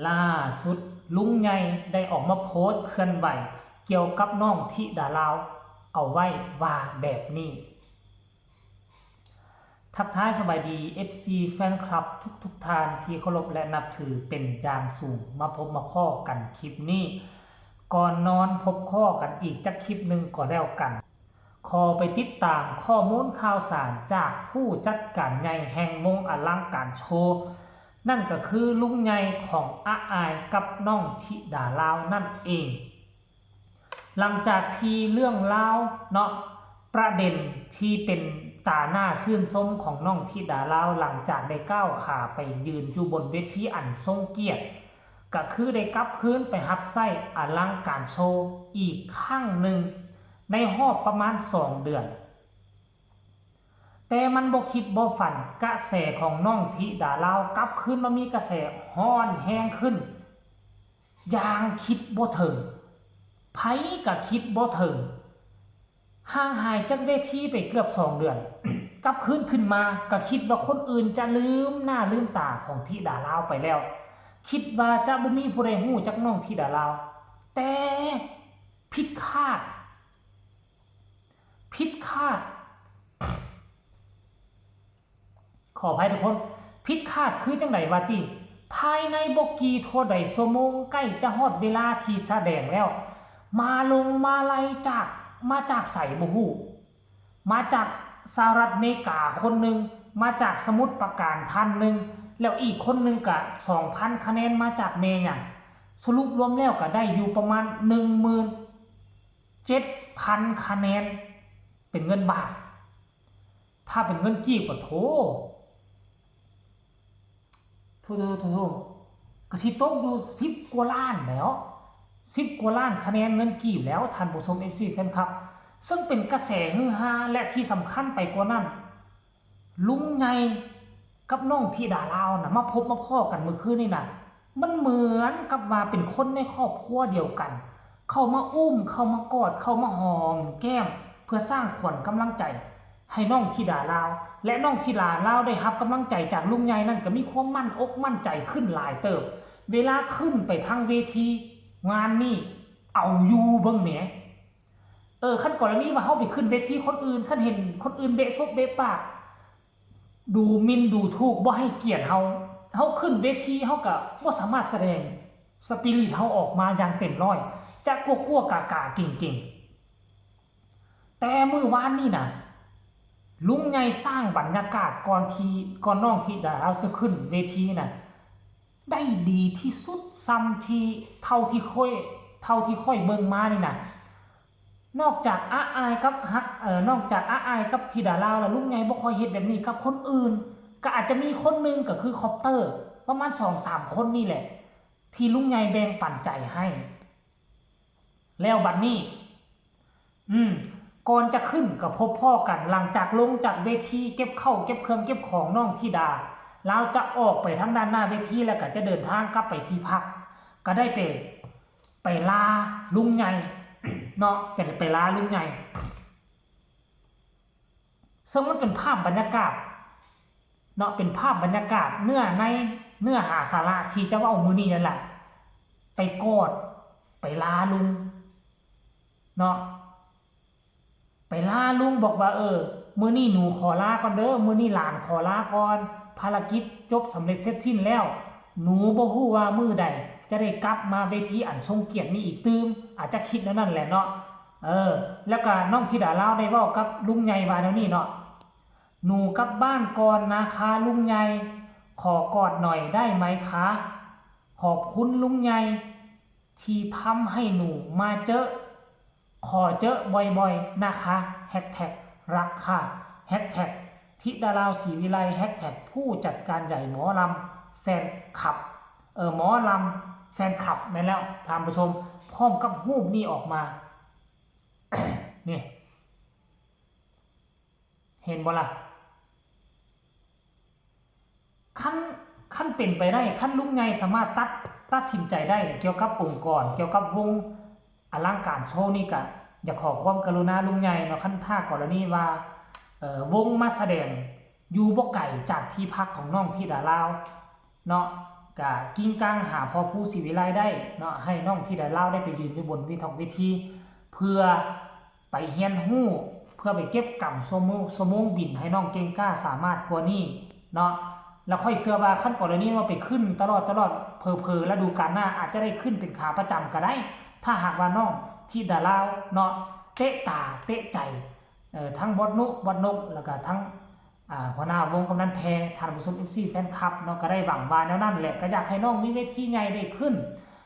ລ່າສຸດ ລຸງໃຫຍ່ໄດ້ອອກມາໂພສເຄື່ອນໄຫວກ່ຽວກັບນ້ອງທິດາລາວເອົາໄວ້ວ່າແບບນີ້. ທັກທາຍສະບາຍດີ ເອັຟຊີ ແຟນຄລັບທຸກໆທ່ານທີ່ເຄົາລົບ ແລະ ນັບຖືເປັນຢ່າງສູງ. ມາພົບມາພໍ້ກັນຄລິບນີ້ ກ່ອນນອນພົບພໍ້ກັນອີກຈັກຄລິບໜຶ່ງກໍແລ້ວກັນ. ຂໍໄປຕິດຕາມຂໍ້ມູນຂ່າວສານຈາກຜູ້ຈັດການໃຫຍ່ແຫ່ງວົງອະລັງການໂຊ, ນັ້ນກໍຄືລຸງໃຫຍ່ຂອງອາອາຍກັບນ້ອງທິດາລາວນັ້ນເອງ. ຫຼັງຈາກທີ່ເລື່ອງລາວເນາະ ປະເດັນທີ່ເປັນຕາໜ້າຊື່ນຊົມຂອງນ້ອງທິດາລາວ ຫຼັງຈາກໄດ້ກ້າວຂາໄປຢືນຢູ່ບົນເວທີອັນຊົງກຽດ ກໍຄືໄດ້ກັບຄືນໄປຮັບໃຊ້ອະລັງການໂຊອີກຄັ້ງໜຶ່ງ ໃນຮອບປະມານສອງເດືອນ. ແຕ່ມັນບໍ່ຄິດບໍ່ຝັນ ກະແສຂອງນ້ອງທິດາລາວກັບຄືນມາມີກະແສຮ້ອນແຮງຂຶ້ນຢ່າງຄິດບໍ່ເຖິງ, ໃຜກະຄິດບໍ່ເຖິງ. ຫ່າງຫາຍຈາກເວທີໄປເກືອບສອງເດືອນ ກັບຄືນຂຶ້ນມາ ກະຄິດວ່າຄົນອື່ນຈະລືມໜ້າລືມຕາຂອງທິດາລາວໄປແລ້ວ, ຄິດວ່າຈະບໍ່ມີຜູ້ໃດຮູ້ຈັກນ້ອງທິດາລາວ. ແຕ່ຜິດຄາດ, ຜິດຄາດ. ຂໍອະໄພທຸກຄົນ, ຜິດຄາດຄືຈັ່ງໃດວະຕິ? ພາຍໃນບໍ່ກີ່ທໍ່ໃດຊົ່ວໂມງ ໃກ້ຈະຮອດເວລາທີ່ສະແດງແລ້ວ, ມາລົງມາໄລ່ຈາກ ມາຈາກໃສບໍ່ຮູ້, ມາຈາກສະຫະລັດອາເມລິກາຄົນໜຶ່ງ, ມາຈາກສະໝຸດປາການທ່ານໜຶ່ງ, ແລ້ວອີກຄົນໜຶ່ງກະສອງພັນຄະແນນ ມາຈາກແມ່ຫຍັງ, ສະຫຼຸບລວມແລ້ວກະໄດ້ຢູ່ປະມານໜຶ່ງໝື່ນເຈັດພັນຄະແນນ ເປັນເງິນບາດ. ຖ້າເປັນເງິນກີບກໍໂຖ ໂຖ ໂຖ ໂຖ ກໍຊິຕົກຢູ່ສິບກວ່າລ້ານແລ້ວ, ສິບກວ່າລ້ານຄະແນນເງິນກີບແລ້ວ ທ່ານຜູ້ຊົມ ເອັຟຊີ ແຟນຄລັບ, ເຊິ່ງເປັນກະແສຮືຮາ ແລະ ທີ່ສຳຄັນໄປກວ່ານັ້ນ ລຸງໃຫຍ່ກັບນ້ອງທິດາລາວນະ ມາພົບມາພໍ້ກັນມື້ຄືນນີ້ນະ ມັນເໝືອນກັບວ່າເປັນຄົນໃນຄອບຄົວດຽວກັນ, ເຂົ້າມາອຸ້ມ, ເຂົ້າມາກອດ, ເຂົ້າມາຫອມແກ້ມ ເພື່ອສ້າງຂວັນກຳລັງໃຈໃຫ້ນ້ອງທິດາລາວ ແລະ ນ້ອງທິດາລາວໄດ້ຮັບກຳລັງໃຈຈາກລຸງໃຫຍ່ນັ້ນ ກໍມີຄວາມໝັ້ນອົກໝັ້ນໃຈຂຶ້ນຫຼາຍເຕີບ. ເວລາຂຶ້ນໄປທາງເວທີງານນີ້ ເອົາຢູ່ເບິ່ງແໝ. ເອີ ຄັນກໍລະນີວ່າເຮົາໄປຂຶ້ນເວທີຄົນອື່ນ, ຄັນເຫັນຄົນອື່ນເບະສົບເບະປາກ ດູໝິ່ນດູຖູກ ບໍ່ໃຫ້ກຽດເຮົາ, ເຮົາຂຶ້ນເວທີ ເຮົາກະບໍ່ສາມາດສະແດງສະປີລິດເຮົາອອກມາຢ່າງເຕັມຮ້ອຍ, ຈະກົວໆກາໆເກັງໆ. ແຕ່ມື້ວານນີ້ນະ ລຸງໃຫຍ່ສ້າງບັນຍາກາດກ່ອນທີ່ ກ່ອນນ້ອງທິດາລາວຈະຂຶ້ນເວທີນະ ໄດ້ດີທີ່ສຸດສ່ຳທີ່ ເທົ່າທີ່ຂ້ອຍ ເທົ່າທີ່ຂ້ອຍເບິ່ງມານີ້ນະ. ນອກຈາກອາອາຍກັບຮັກ ເອີ ນອກຈາກອາອາຍກັບທິດາລາວແລ້ວ ລຸງໃຫຍ່ບໍ່ຄ່ອຍເຮັດແບບນີ້ກັບຄົນອື່ນ. ກໍອາດຈະມີຄົນໜຶ່ງກໍຄືຄອບເຕີ ປະມານສອງສາມຄົນນີ້ແຫຼະ ທີ່ລຸງໃຫຍ່ແບ່ງປັນໃຈໃຫ້. ແລ້ວບັດນີ້ ອືມ ກ່ອນຈະຂຶ້ນກໍພົບພໍ້ກັນ ຫຼັງຈາກລົງຈາກເວທີ ເກັບເຂົ້າເກັບເຄື່ອງເກັບຂອງ ນ້ອງທິດາລາວຈະອອກໄປທາງດ້ານໜ້າເວທີ ແລ້ວກໍຈະເດີນທາງກັບໄປທີ່ພັກ ກໍໄດ້ໄປ ໄປລາລຸງໃຫຍ່ເນາະ ເປັນໄປລາລຸງໃຫຍ່ ເຊິ່ງມັນເປັນພາບບັນຍາກາດເນາະ ເປັນພາບບັນຍາກາດ ເນື້ອໃນ ເນື້ອຫາສາລະທີ່ຈະເວົ້າມື້ນີ້ນັ້ນລະ ໄປກອດ ໄປລາລຸງເນາະ ໄປລາລຸງ ບອກວ່າ ເອີ ມື້ນີ້ໜູຂໍລາກ່ອນເດີ ມື້ນີ້ຫຼານຂໍລາກ່ອນ ພາລະກິດຈົບສຳເລັດເສັດສິ້ນແລ້ວ ໜູບໍ່ຮູ້ວ່າມື້ໃດຈະໄດ້ກັບມາເວທີອັນຊົງກຽດນີ້ອີກຕື່ມ ອາດຈະຄິດແນວນັ້ນແຫຼະເນາະ ເອີ ແລ້ວກະນ້ອງທິດາລາວໄດ້ເວົ້າກັບລຸງໃຫຍ່ວ່າແນວນີ້ເນາະ ໜູກັບບ້ານກ່ອນນະຄະລຸງໃຫຍ່ ຂໍກອດໜ້ອຍໄດ້ໄໝຄະ ຂອບຄຸນລຸງໃຫຍ່ທີ່ທຳໃຫ້ໜູມາເຈີ ຂໍເຈີບ່ອຍໆນະຄະ ແຮັດແທັກລັກຄ່າ ແຮັດແທັກທິດາລາວສີວິໄລ ແຮັດແທັກຜູ້ຈັດການໃຫຍ່ໝໍລຳແຟນຄລັບ ເອີ ໝໍລຳແຟນຄລັບ ແມ່ນແລ້ວທ່ານຜູ້ຊົມ ພ້ອມກັບຮູບນີ້ອອກມາ ນີ້ ເຫັນບໍ່ລະ? ຄັນ ຄັນເປັນໄປໄດ້ ຄັນລຸງໃຫຍ່ສາມາດຕັດ ຕັດສິນໃຈໄດ້ກ່ຽວກັບອົງກອນ ກ່ຽວກັບວົງອະລັງການໂຊນີ້ ກະຢາກຂໍຄວາມກະລຸນາລຸງໃຫຍ່ເນາະ ຄັນຖ້າກໍລະນີວ່າ ເອີ ວົງມາສະແດງຢູ່ບໍ່ໄກຈາກທີ່ພັກຂອງນ້ອງທິດາລາວເນາະ ກະກິ້ງກ້າງຫາພໍ່ພູສີວິໄລໄດ້ເນາະ ໃຫ້ນ້ອງທິດາລາວໄດ້ໄປຢືນຢູ່ບົນເວທອກເວທີ ເພື່ອໄປຮຽນຮູ້ ເພື່ອໄປເກັບກຳຊົ່ວໂມງ ຊົ່ວໂມງບິນໃຫ້ນ້ອງເກັ່ງກ້າສາມາດກວ່ານີ້ເນາະ. ແລ້ວຂ້ອຍເຊື່ອວ່າຄັນກໍລະນີວ່າໄປຂຶ້ນຕະຫຼອດ ຕະຫຼອດ ເຜີໆລະດູການໜ້າອາດຈະໄດ້ຂຶ້ນເປັນຂາປະຈຳກໍໄດ້ ຖ້າຫາກວ່ານ້ອງທິດາລາວເນາະ ເຕະຕາເຕະໃຈ ເອີ ທັງບອດນຸ ບອດນົກ ແລ້ວກະທັງ ອ່າ ຫົວໜ້າວົງກຳນັນແພ ທ່ານຜູ້ຊົມ ເອັຟຊີ ແຟນຄລັບເນາະ ກໍໄດ້ຫວັງວ່າແນວນັ້ນແຫຼະ ກໍຢາກໃຫ້ນ້ອງມີເວທີໃຫຍ່ໄດ້ຂຶ້ນ.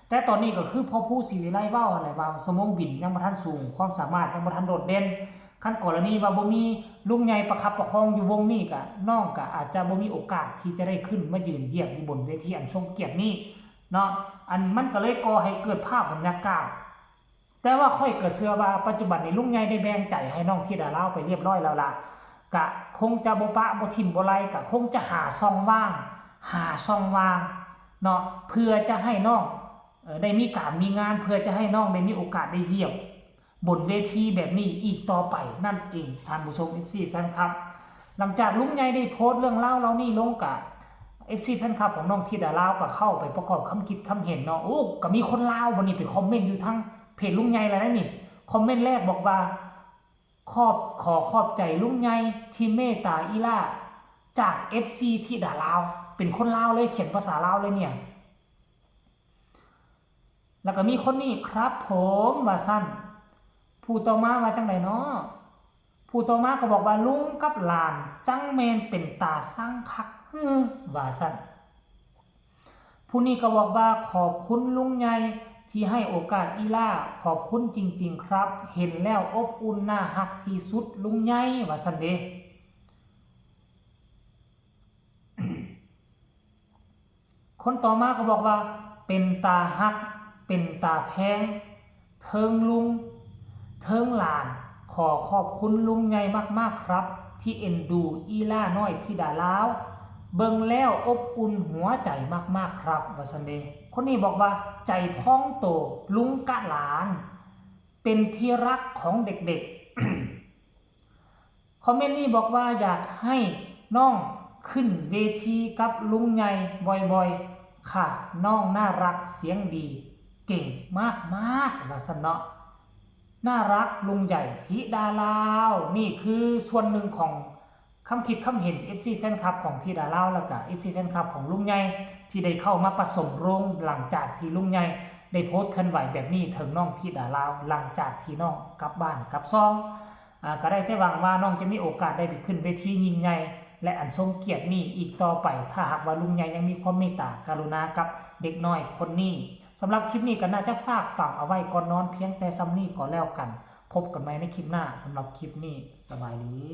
ແຕ່ຕອນນີ້ກໍຄືພໍ່ພູສີວິໄລເວົ້າຫັ້ນແຫຼະວ່າ ຊົ່ວໂມງບິນຍັງບໍ່ທັນສູງ ຄວາມສາມາດຍັງບໍ່ທັນໂດດເດັ່ນ. ຄັນກໍລະນີວ່າບໍ່ມີລຸງໃຫຍ່ປະຄັບປະຄອງຢູ່ວົງນີ້ ກະ ນ້ອງກະອາດຈະບໍ່ມີໂອກາດທີ່ຈະໄດ້ຂຶ້ນມາຢືນຢຽບຢູ່ບົນເວທີອັນຊົງກຽດນີ້ເນາະ. ອັນ ມັນກໍເລີຍກໍ່ໃຫ້ເກີດພາບບັນຍາກາດ ແຕ່ວ່າຂ້ອຍກໍເຊື່ອວ່າປັດຈຸບັນນີ້ລຸງໃຫຍ່ໄດ້ແບ່ງໃຈໃຫ້ນ້ອງທິດາລາວໄປລຽບຮ້ອຍແລ້ວລະ ກະຄົງຈະບໍ່ປະບໍ່ຖິ້ມບໍ່ໄລ່ ກະຄົງຈະຫາຊ່ອງວ່າງ ຫາຊ່ອງວ່າງເນາະ ເພື່ອຈະໃຫ້ນ້ອງ ເອີ ໄດ້ມີການມີງານ ເພື່ອຈະໃຫ້ນ້ອງໄດ້ມີໂອກາດໄດ້ຢຽບບົນເວທີແບບນີ້ອີກຕໍ່ໄປນັ້ນເອງ ທ່ານຜູ້ຊົມ ເອັຟຊີ ແຟນຄລັບ. ຫຼັງຈາກລຸງໃຫຍ່ໄດ້ໂພສເລື່ອງລາວເຫຼົ່ານີ້ລົງ ກະ ເອັຟຊີ ແຟນຄລັບຂອງນ້ອງທິດາລາວກໍເຂົ້າໄປປະກອບຄຳຄິດຄຳເຫັນເນາະ. ໂອ້ ກໍມີຄົນລາວບັດນີ້ໄປຄອມເມັນຢູ່ທາງເພຈລຸງໃຫຍ່ແລ້ວນະນີ້. ຄອມເມັນແລກບອກວ່າ ຂອບ ຂໍຂອບໃຈລຸງໃຫຍ່ທີ່ເມດຕາອີ່ຫຼ້າ ຈາກ ເອັຟຊີ ທິດາລາວ. ເປັນຄົນລາວເລີຍ ຂຽນພາສາລາວເລີຍເນຍ. ແລ້ວກໍມີຄົນນີ້ ຄັບຜົມ ວ່າຊັ້ນ. ຜູ້ຕໍ່ມາວ່າຈັ່ງໃດເນາະ? ຜູ້ຕໍ່ມາກໍບອກວ່າ ລຸງກັບຫຼານຈັ່ງແມ່ນເປັນຕາຊັງຄັກ ເຮີ ວ່າຊັ້ນ. ຜູ້ນີ້ກໍບອກວ່າ ຂອບຄຸນລຸງໃຫຍ່ທີ່ໃຫ້ໂອກາດອີ່ຫຼ້າ ຂອບຄຸນຈິງໆ ຄັບ ເຫັນແລ້ວອົບອຸ່ນໜ້າຮັກທີ່ສຸດລຸງໃຫຍ່ ວ່າຊັ້ນເດ. ຄົນຕໍ່ມາກໍບອກວ່າ ເປັນຕາຮັກ ເປັນຕາແພງ ເທິງລຸງ ເທິງຫຼານ ຂໍຂອບຄຸນລຸງໃຫຍ່ມາກໆ ຄັບ ທີ່ເອັນດູອີ່ຫຼ້ານ້ອຍທິດາລາວ ເບິ່ງແລ້ວອົບອຸ່ນຫົວໃຈມາກໆ ຄັບ ວ່າຊັ້ນເດ. ຄົນນີ້ບອກວ່າ ໃຈພອງໂຕ ລຸງກະຫຼານ ເປັນທີ່ຮັກຂອງເດັກໆ. ຄອມເມັນນີ້ບອກວ່າ ຢາກໃຫ້ນ້ອງຂຶ້ນເວທີກັບລຸງໃຫຍ່ບ່ອຍໆ ຄ່ະ ນ້ອງໜ້າຮັກ ສຽງດີ ເກັ່ງມາກໆ ວ່າຊັ້ນເນາະ. ໜ້າຮັກ ລຸງໃຫຍ່ທິດາລາວ. ນີ້ຄືສ່ວນໜຶ່ງຂອງຄຳຄິດຄຳເຫັນ ເອັຟຊີ ແຟນຄລັບຂອງທິດາລາວ ແລ້ວກະ ເອັຟຊີ ແຟນຄລັບຂອງລຸງໃຫຍ່ ທີ່ໄດ້ເຂົ້າມາປະສົມໂຮງ ຫຼັງຈາກທີ່ລຸງໃຫຍ່ໄດ້ໂພສເຄື່ອນໄຫວແບບນີ້ເຖິງນ້ອງທິດາລາວ ຫຼັງຈາກທີ່ນ້ອງກັບບ້ານກັບຊ່ອງ. ອາ ກໍໄດ້ແຕ່ຫວັງວ່ານ້ອງຈະມີໂອກາດໄດ້ໄປຂຶ້ນເວທີຍິ່ງໃຫຍ່ ແລະ ອັນຊົງກຽດນີ້ອີກຕໍ່ໄປ ຖ້າຫາກວ່າລຸງໃຫຍ່ຍັງມີຄວາມເມດຕາກະລຸນາກັບເດັກນ້ອຍຄົນນີ້. ສຳລັບຄລິບນີ້ກໍໜ້າຈະຝາກຝັງເອົາໄວ້ກ່ອນນອນພຽງແຕ່ສ່ຳນີ້ກໍແລ້ວກັນ. ພົບກັນໃໝ່ໃນຄລິບໜ້າ. ສຳລັບຄລິບນີ້ ສະບາຍດີ.